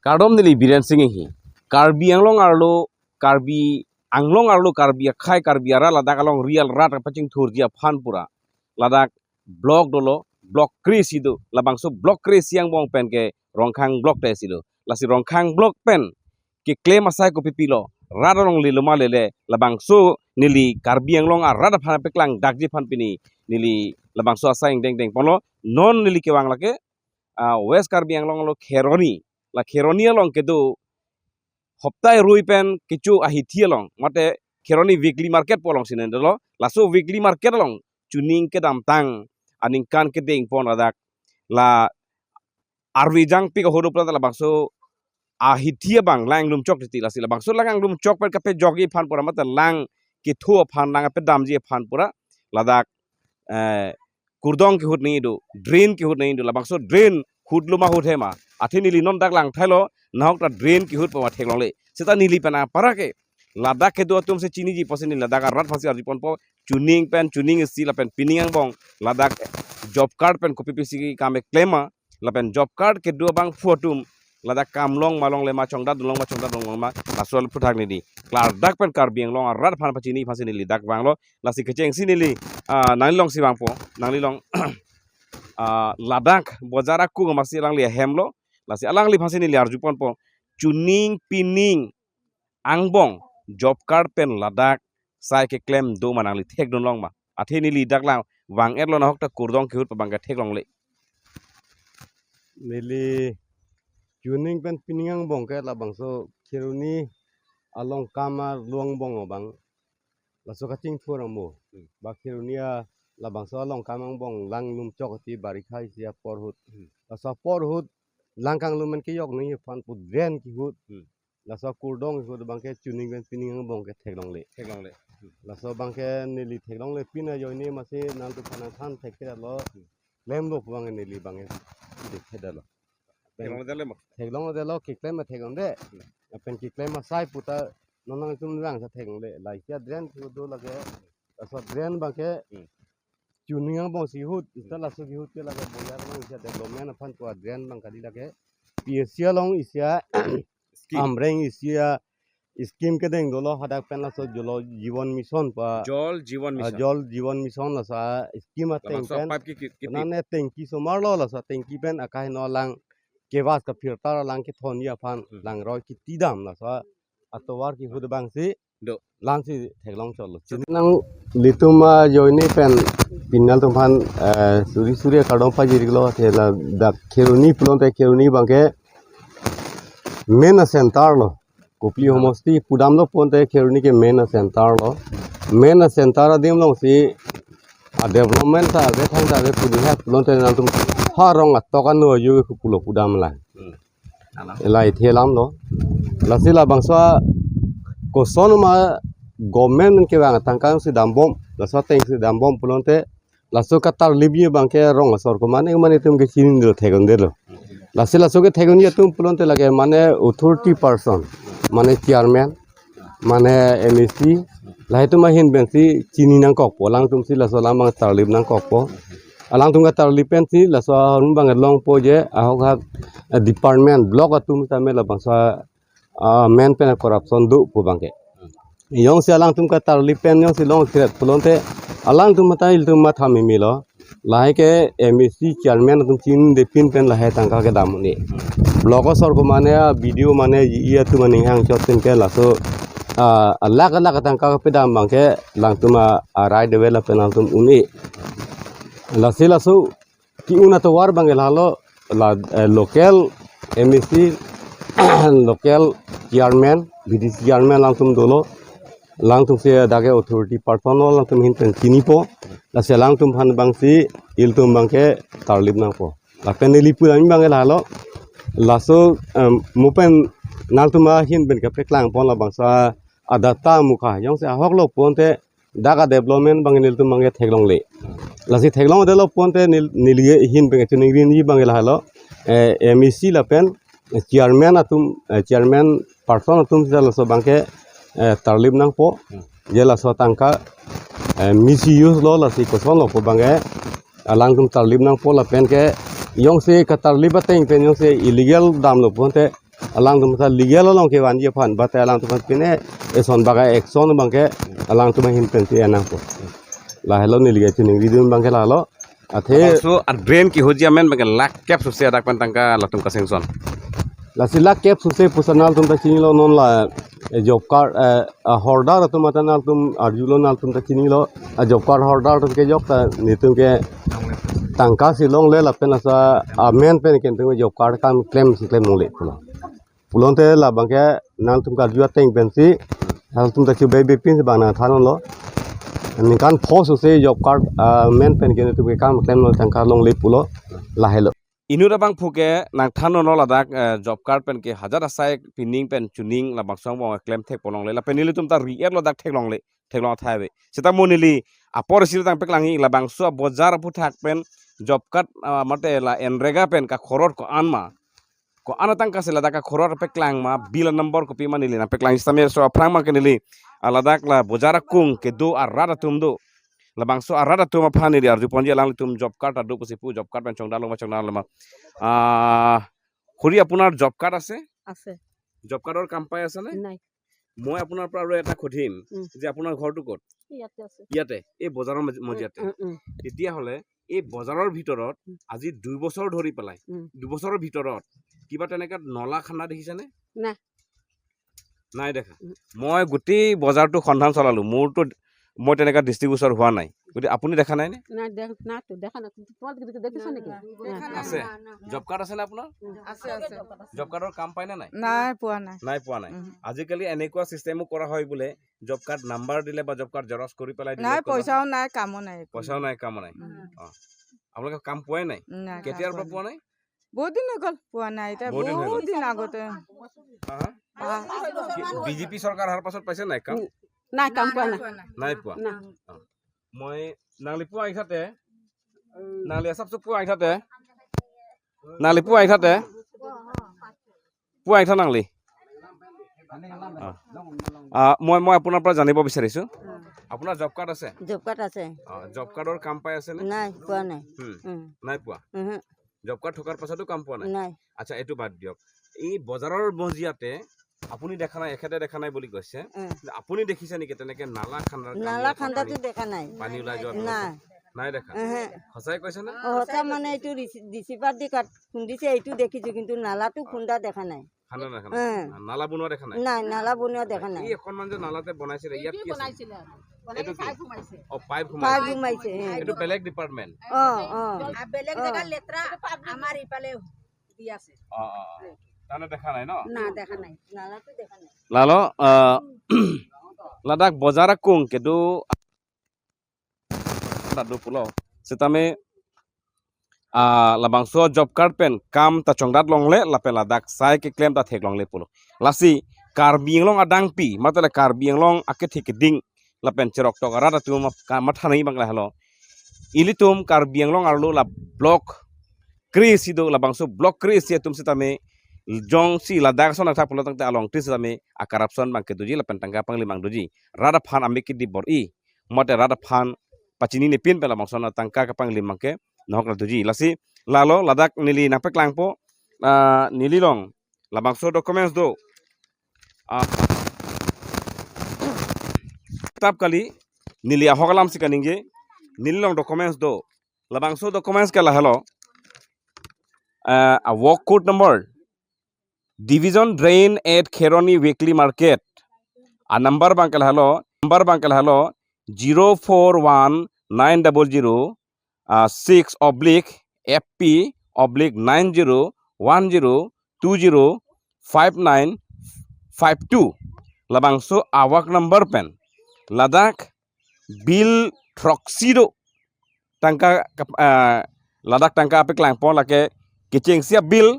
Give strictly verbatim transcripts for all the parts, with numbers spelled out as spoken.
Kardom, neli Biren Sing Enghi. Karbi Anglong arlo, Karbi Anglong arlo, Karbi akhei, Karbi arat ladak along real rat kapachingthurji aphan pura ladak block dolo, block kre-isi do. Labangso block kre-isi angbong pen ke Rongkhang block ta isi do. Lasi Rongkhang block pen keklem asai kopi pilo, rat alongle lo ma lele, labangso neli Karbi Anglong arat aphan paklangdakji aphan pini neli labangso asai ingdeng dengponlo. Non neli kevang lake, ah, West Karbi Anglong arlo Kheroni. La Kheroni along kedo hoptai rui pen kecho ahithi along, mate Kheroni weekly market pu alongsi nang dolo. Laso weekly market along chuning kedamtang aningkan kedengpon ladak la arve jangpik ahut do pura labangso ahithi abang lang inglum chok titi. Lasi labangso lang inglum chok pen kapejokji aphan pura mate lang ketho aphan, lang kapedamji aphan pura ladak, eh, kurdong kehut nangji do, drain kehut nangji do. Labangso drain hut lo ma hut he ma, athe neli non dak langthailo, nahok ta drain kehut pu ma theklongle. Seta neli pen apara ke ladak kedo atum si chiniji pusi neli ladak arat aphansi arjuponpo. Chuning pen, chuning isi lapen pining angbong ladak job card pen kopi pisi kam keklem ma, lapen job card kedo abangphu atum ladak kam long ma longle ma, chongdat long ma chongdat long ma, laso aphuthak neli klardak pen Karbi Anglong arat aphan pachini aphansi neli dak vanglo. Lasi kechengsi neli, ah, nanglilongsi vangpo, nanglilong, ah, ladak bojar akung amatsi alangli ahem lo. Lasi alangliphansi neli arjuponpo, chuning pining angbong job card pen ladak sai keklem do ma, nangli thekdun long ma? Athe neli dak lang vang-etlo, nahok ta kurdong kehut pu abang ke theklongle. Neli chuning pen pining angbong ke labangso Kheroni along kam arlo angbong abang, laso kachingthur amo. Hmm. Ba Kheroni a labangso along kam angbong lang inglum chok ti barikha isi apor ahut. Hmm. Laso apor ahut lang kanglum pen kejok nangji aphan pu drain kehut. Hmm. Laso kurdong kehut abang ke chuning pen pining angbong ke theklongle. Theklongle. Hmm. Laso abang ke neli theklongle, pini ajoine amatsi nangtum aphan nangthan thekthedetlo. Hmm. Klemlo pu abang neli abang ke thekthedetlo. Theklongledetlo ma? Theklongledetlo, keklem ma theklongde. Hmm. Lapen keklem asai puta non nangtum vangsi theklongle. Lahai isi a-drain kehut do lake. Laso drain abang ke, hmm, chuning angbong si ahut, ista, hmm, laso kehut ke lake bojar along isi a-development aphan pu a-drain abang kali lake. P S C along isi a, scheme, Amreng isi a scheme kedeng dolo, hadak pen laso Jol Jeevan Mission pu a, Jal Jeevan, ah, Mission. Jal Jeevan Mission laso a-scheme ateng, labangso pen, pipe ke, ke, kepi. Nane tanki osomar lo, laso tanki pen akaheno lang kevas ka-filter, lang kethonji aphan, hmm, langroi kiti dam, laso atovar kehut abangsi do, langsi theklong chotlo. Nanglitum ajoine pen pini nangtum aphan, eh, suri suri kardom pajir-iklo, athe ladak Kheroni pulote Kheroni abang ke main a-center lo. Kopili, ah, homosti pudamlo pulote Kheroni ke main a-center lo. Main a-center adim alongsi a-development ta ave, thang ta ave pu dihak pulote nangtum ha rong atok ano aju ke pulo pudam la. Hmm. Alam. Lahai athe alam lo. Lasi labangso a koson ma government kevang atangka si dambom, laso ateng si dambom pulote laso katarlipji abang ke rong asor ko mane mane atum ke chinidetlo, thekdundetlo. Lasi laso kethekdunji atum pulote lake mane authority person, mane chairman, mane M A C, lahai atum ahin pensi chini nangkokpo, alangtum si laso alam abang tarlip nangkokpo. Alangtum katarlip pensi laso arum abang longpo je, ahok hak, eh, department, block atum tame labangso a, ah, main pen corruption do pu abang ke. Jongsi alangtum katarlip pen jongsi longkret pulote alangtum mata ilitum matha mimilo. Lahai ke M A C chairman atum chinidepin pen lahai tangka kedam un-e. Block asor ko mane a-B D O mane G E atum aning hangchot pen ke laso, ah, alakh alakh tangka pedam abang ke alangtum a, a-right ave lapen alangtum un-e. Lasi laso ke-un atovar abang ke lahelo, la, eh, local M A C, local chairman, V D C chairman alangtum dolo, alangtum si dak ke authority person lo, alangtum ahin pen chinipo, lasi alangtum aphan abangsi ilitum abang ke tarlip nangpo. Lapen neli pudam abang ke lahelo, laso, em, mo pen nangtum ahin pen kapeklangpon labangso a-data mukha, jongsi ahok lo pulote dak a-development abang nelitum abang ke theklongle. Lasi theklongdetlo pulote nel-, neli ahin pen kachiningri abang ke lahelo, eh, M A C lapen, eh, chairman atum, eh, chairman person atum si laso abang ke, eh, tarlip nangpo. Je laso tangka, eh, misuse lo, lasi kosonlo pu abang ke alangtum tarlip nangpo lapen ke jongsi katarlip ateng pen jongsi illegal damlo pulote alangtum ta legal along kevanji aphan, bate alangtum aphan pine eson baka action abangke alangtum ahin pensi enangpo. Lahelo neli kachiningri dun abangke lahelo. Athe labangso a-drain kehoji amen abangke lakh kep suse adak pen tangka latum kasanction. Lasi lakh kep suse pusi nangtum ta chinilo, non la, eh, job card, eh, a hoarder atum ata nangtum arjulo, nangtum ta chinilo, a job card hoarder atum kejok ta netum ke tangka si longle lapen asa amen pen ke netum job card kam klemsi klem longle pulo. Pulote labangke nangtum karju ateng pensi, nangtum ta chu bebe pinsi bang nangthanlo. Ningkan pho suse job card, ah, amen pen ke netum ke kam klemlo, tangka longle pulo, lahelo. Inut abangphu ke nangthanlo ladak, eh, job card pen ke hajar asai pining pen chuning labangso angbong klem thekpo longle. Lapen nelitum ta ri-etlo dak theklongle, theklong athai ave. Seta mo neli apor isi tang peklangji, labangso bojar aphuthak pen job card, ah, mate la-NREGA pen kakhorot ko-an ma, ko-an atangka si ladak kakhorot peklang ma, bill number kopi ma neli nangpeklang sitame laso aphrang abangke neli, ah, ladak la bojar akung kedo arat atum do. Labangso arat atum aphan neli arjuponji, alanglitum job card ta do pusi pu, job card pen chongdalo ma, chongdalo ma. Ah, খুৰী, আপোনাৰ job card আছে? আছে। Job cardৰ কাম পাই আছেনে? নাই। মই আপোনাৰ পৰা আৰু এটা সুধিম, উম। যে আপোনাৰ ঘৰটো ক'ত? ইয়াতে আছে। ইয়াতে, এই বজাৰৰ মজ-, উম, মজিয়াতে। উম, উম। তেতিয়াহ'লে এই বজাৰৰ ভিতৰত উম। আজি দুই বছৰ ধৰি পেলাই, উম। দুবছৰৰ ভিতৰত কিবা তেনেকে নলা খান্দা দেখিছেনে? নাই। নাই দেখা। উম। মই গোটেই বজাৰটো সন্ধান চলালো, মোৰতো, মই তেনেকা দৃষ্টিগোচৰ হোৱা নাই। গতিকে আপুনি দেখা নাইনে? নাই, দেখ-, নাইতো, দেখা নাই। তোমালোকে দেখি-, দেখিছা নেকি? নাই, নাই, আছে। নাই, নাই। জব কাৰ্ড আছেনে আপোনাৰ? উম। আছে, আছে। জব কাৰ্ডৰ কাম পায়নে নাই? নাই, পোৱা নাই। নাই পোৱা নাই। উম। আজিকালি এনেকুৱা চিষ্টেমো কৰা হয় বোলে, জব কাৰ্ড নাম্বাৰ দিলে বা জব কাৰ্ড জেৰক্স কৰি পেলাই দিলে নাই, ক'ৰবাত পইচাও নাই, কামো নাই একো। পইচাও নাই, কামো নাই। উম। অ। আপোনালোকে কাম পোৱাই নাই? নাই, কাম কেতিয়াৰ পৰা পোৱা নাই। পোৱা নাই? বহুত দিন হৈ গ'ল, পোৱা নাই। এতিয়া বহুত দিন হৈ গ'ল। বহুত দিন আগতে। হা, হা? অ। কি, বিজেপি চৰকাৰ অহাৰ পাছত পাইছে নাই কাম? উম, নাই, কাম পোৱা নাই। নাই পোৱা? নাই। অ। মই nangli pu aithate, nangli asap su pu aithate, nangli pu aithate, pu aitha nangli। অ। আ, মই, মই আপোনাৰ পৰা জানিব বিচাৰিছো, আপোনাৰ জব কাৰ্ড আছে? জব কাৰ্ড আছে। অ, জব কাৰ্ডৰ কাম পাই আছে নে? নাই, পোৱা নাই। হুম। উম। নাই পোৱা? উহু। জব কাৰ্ড থকাৰ পাছতো কাম পোৱা নাই? নাই। আচ্ছা, এইটো বাদ দিয়ক। এই বজাৰৰ মজিয়াতে আপুনি দেখা নাই, এখেতে দেখা নাই বুলি কৈছে। উম। কিন্তু আপুনি দেখিছে নেকি তেনেকে নালা খান্দাৰ কাম, নালা ইয়াৰ পৰা খান্দাটো পানী, দেখা নাই। পানী ওলাই যোৱা নাই। নাই দেখা? এহে। সঁচাই কৈছে নে? অ, সঁচা মানে এইটো ৰিচি-, ডিচি পাৰ্টি কাট খুন্দিছে, এইটো দেখিছো, কিন্তু নালাটো অ। খুন্দা দেখা নাই। খান্দা দেখা নাই? উম। নালা বনোৱা দেখা নাই? নাই, নালা বনোৱা দেখা নাই। এই অকণমান যে নালাতে বনাইছিলে, ইয়াত এইটোৱে কি আছিল? বনাইছিলে আৰু। এইটো কি? পাইপ সোমাইছে। অ, পাইপ পাইপ সোমাইছে। সোমাইছে, হে। এইটো বেলেগ ডিপাৰ্টমেণ্ট? অ, অ। আৰু বেলেগ অ। জেগাত লেতেৰা, আমাৰ ইফালে দি আছে। অ, অ, অ। তাৰমানে দেখা নাই ন? না, দেখা নাই। নালাটো দেখা নাই। Lalo, ah, ladak bojar akung kedo ta do pulo. Sitame, ah, labangso job card pen kam ta chongdat longle, lapen ladak sai keklem ta thek longle pulo. Lasi Karbi Anglong adangpi, mate la Karbi Anglong akethe keding, lapen cheroktok arat atum ap-, ka mathanai abang lahelo. Ilitum Karbi Anglong arlo la block kre-isi do, labangso block kre-isi atum sitame jongsi ladak ason athak pulo tangte along tin sitame a-corruption abang kedoji lapen tangka panglim abang doji. Rat aphan amik kidi bor-i, mate rat aphan pachinine pin pen labangso tangka kapanglim abang ke nohok la doji. Lasi lalo ladak neli nangpeklangpo, ah, neli long labangso documents do. Ah, tap kali, neli ahok alam si kaningje, neli long documents do. Labangso documents ke lahelo, ah, a work code number, Division Drain at Kheroni Weekly Market. A number abang ke lahelo, number abang ke lahelo, zero four one nine double zero, ah, six oblique F P oblique nine zero one zero two zero five nine five two. Labangso a work number pen ladak bill throksi do. Tangka kap-, ah, ladak tangka apeklangpo, lake kechengsi a-bill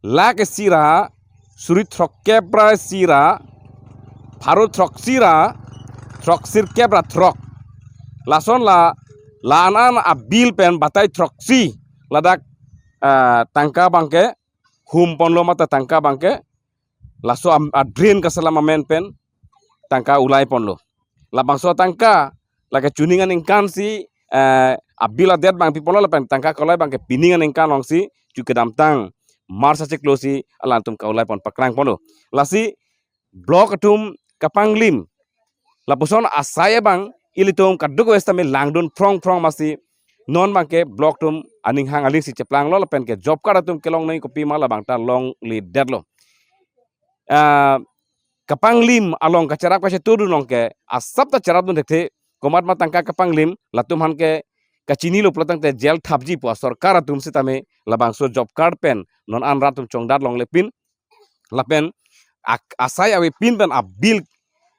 lakh isi ra suri throkkep ra isi ra pharo throksi ra throksirkep ra throk. Lason la, la-an an a-bill pen batai throksi ladak, ah, tangka abang ke hum ponlo, mate tangka abang ke laso am-, a-drain kaselam amen pen tangka ulai ponlo. Labangso tangka lake chuning aningkan si, eh, a-bill adet abang pi ponlo lapen tangka kolai abang ke pining aningkan along si chu kedamtang March achiklo si alangtum kaulai pon paklang ponlo. Lasi block atum kapanglim lapuson asai abang ilitum kadokave sitame langdun phrong phrong masi non abangke block atum aning hang aling si cheplanglo lapen ke job card atum kelong nai kopi ma labang ta longledetlo. Ah, kapanglim along kacherap kachetudun along ke asap ta cherapdun thekthe, komat ma tangka kapanglim latum aphan ke kachinilo pulo tangte jail thapji pu asorkar atum sitame labangso job card pen non an rat atum chongdat longlepin lapen ak-, asai avepin pen abill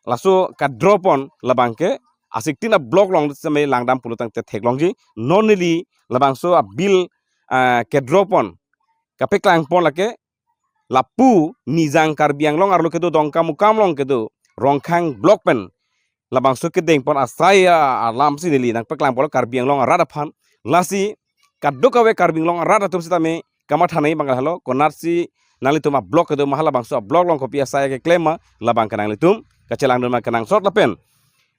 laso ka-draw pon labang ke asik tin ablock along sitame langdam pulo tangte theklongji. Non neli labangso abill, ah, ke-draw pon kapeklang pon lake lapu Nijang Karbi Anglong arlo kedo Dongkamukam along kedo Rongkhang block pen labangso kedeng pon asai a-, alam si neli nangpeklang ponlo Karbi Anglong arat aphan. Lasi kadokave Karbi Anglong arat atum sitame kamatha nai abang lahelo, konatsi nanglitum ablock kedo ma halabangso ablock along kopi asai keklem ma labang ke nanglitum kachelangdun ma kenangsot lapen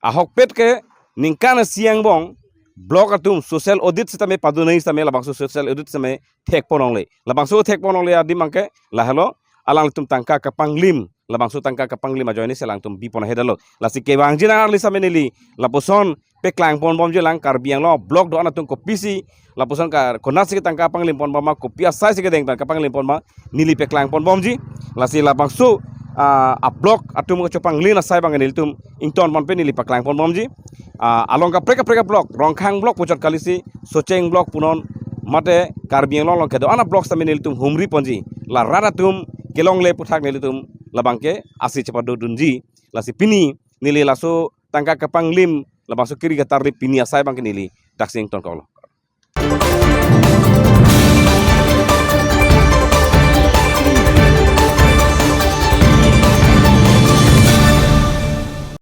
ahokpet ke ningkan isi angbong block atum social audit sitame padun nai sitame labangso social audit sitame thek pon longle. Labangso thek pon longle adim abangke lahelo alanglitum tangka kapanglim, labangso tangka kapanglim ajoine si alangtum bi pon ahedetlo. Lasi kevangji nang arli sitame neli lapuson peklang pon bomji lang Karbi Anglong block do-an atum kopisi lapuson ka konatsi tangka panglim pon bom ma kopi asai si kedeng pen kapanglim pon ma neli peklang pon bomji. Lasi labangso, ah, ablock atum kachepanglim asai abang nelitum ington ponpe neli paklang pon bomji. Ah, along kaprek kaprek ablock, Rongkhang block puchot kalisi Socheng block punon mate Karbi Anglong along kedo-an ablock sitame nelitum humri ponji. La rat atum kelongle aputhak nelitum labang ke asi chepadodunji. Lasi pini neli laso tangka kapanglim labangso kiri katarli pini asai abangke neli daksi ingtonkoklo.